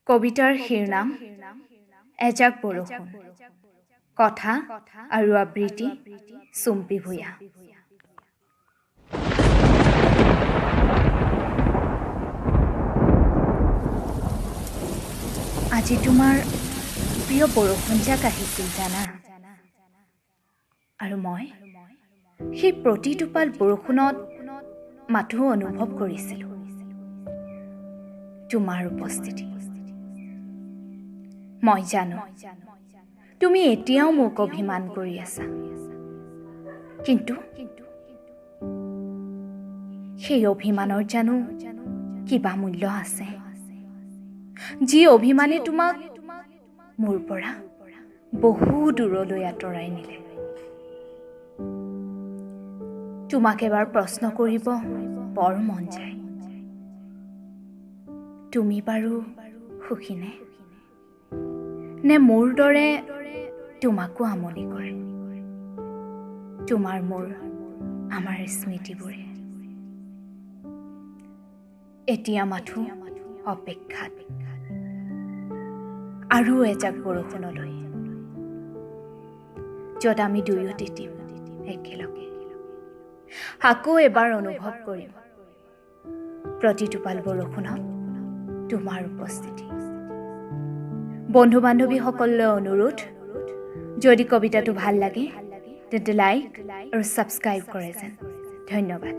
কবিতাৰ শিৰোনাম এজাক বৰষুণ। কথা আৰু আবৃত্তি চুম্পী ভূঞা। আজি তোমাৰ প্ৰিয় বৰষুণজাক আহিছিল জানা, আৰু মই সেই প্ৰতিটোপাল বৰষুণত মাথো অনুভৱ কৰিছিলোঁ তোমাৰ উপস্থিতি। মই জানো তুমি এতিয়াও মোক অভিমান কৰি আছা, কিন্তু সেই অভিমানৰ জানো কিবা মূল্য আছে? যি অভিমানে তোমাক মোৰ পৰা বহু দূৰলৈ আঁতৰাই নিলে। তোমাক এবাৰ প্ৰশ্ন কৰিব বৰ মন যায়, তুমি বাৰু সুখীনে নে মোৰ দৰে তোমাকো আমনি কৰে তোমাৰ মোৰ আমাৰ স্মৃতিবোৰে? এতিয়া মাথো অপেক্ষাত আৰু এজাক বৰষুণলৈ, য'ত আমি দুয়ো তিতিম একেলগে, আকৌ এবাৰ অনুভৱ কৰিম প্ৰতিটোপাল বৰষুণত তোমাৰ উপস্থিতি। বন্ধু বান্ধৱীসকললৈ অনুৰোধ, যদি কবিতাটো ভাল লাগে তেন্তে লাইক আৰু ছাবস্ক্ৰাইব কৰে যেন। ধন্যবাদ।